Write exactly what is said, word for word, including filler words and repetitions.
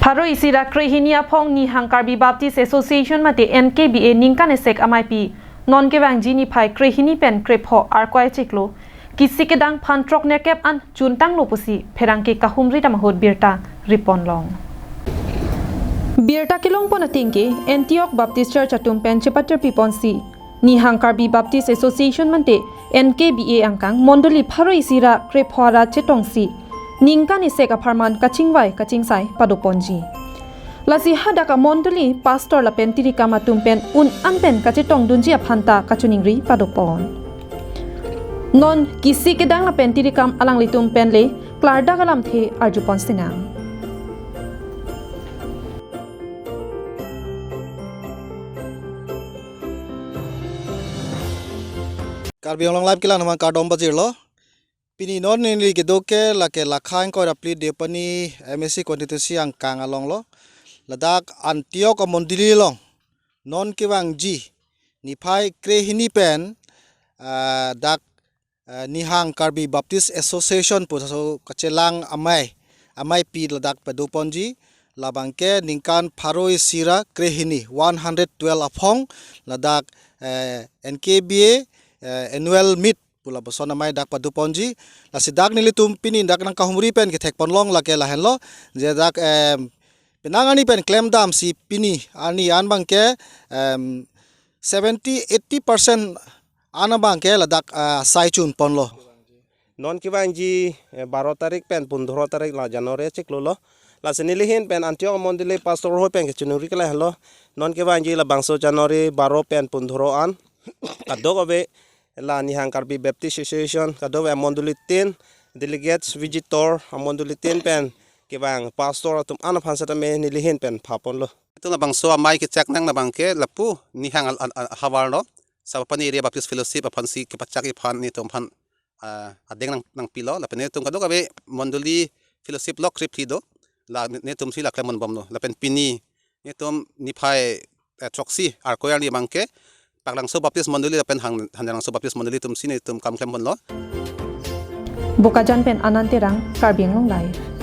Pharo isi ra krehini aphong Nihang Karbi Baptist Association mate N K B A ningkan esek ameipi non kevangji niphai krehini pen krepho Arkoi achiklo kisi kedang phan throknerkep an chuntanglo pusi pherangke kahumri dam ahut birta ripon long. Birta kelongpon ateng ke Antioch Baptist Church atum pen chepaterpiponsi Nihang Karbi Baptist Association mate N K B A angkang mondoli pharo isi ra krepho ra chetongsi ningkan esek apharman kachingvai kachingsai padoponji. Lasi hadak amondoli pastor lapen tirikam atum pen un an pen kachetongdunji aphanta kachiningri padopon. Non kisi kedang lapen tirikam alanglitum pen le klardak alamthe arjupon sinang. Karbi Anglong Live kelang atum aphan kardom pajirlo. Pini non neli kedo ke lake Lakha ingkoi ra phli Deopani M A C constituency angkang along lo. Ladak Antioch amondoli along non kevangji niphai krehini pen, ah, dak, ah, Nihang Karbi Baptist Association pu laso kachelang amei, ameipi ladak padoponji, labang ke ningkan pharo isi ra krehini, one hundred twelve aphong ladak, eh, N K B A, eh, annual meet pu lapuson amei dak padoponji. Lasi dak nelitum pini dak nangkahumri pen kethekpon long lake lahenlo, je dak, em, penang arni pen klemdamsi pini arni an abang ke, em, seventy eighty percent an abang ke ladak, ah, sai chunponlo. Non kevangji, eh, baro tarik pen pundhoro tarik la January achiklo lo. Lasi neli ahin pen Antioch amondoli pastor ahoi pen kachiningri ke lahenlo. Non kevangji labangso January baro pen pundhoro an kadokave la Nihang Karbi Baptist Association kadokave amondoli tin, delegates, visitor, amondoli tin pen kevang pastor atum an aphan setame neli ahin pen phaponlo. Itum labangso amei kechak nang labang ke lapu Nihang al, al, al, havar lo. Sabapani Area Baptist Fellowship aphansi kepachak iphan netum aphan, ah, adeng nang, nangpilo. Lapen netum kadokave mondoli fellowship lo krip phli do. La netumsi la klemponbomlo. Lapen pini netum niphai, eh, throksi Arkoi arni abang ke Paklangso Baptist mondoli lapen Hang-, Hanjanglangso Baptist mondoli atumsi netum kam klemponlo. Bokajan pen Anand Terang, Karbi Anglong Live.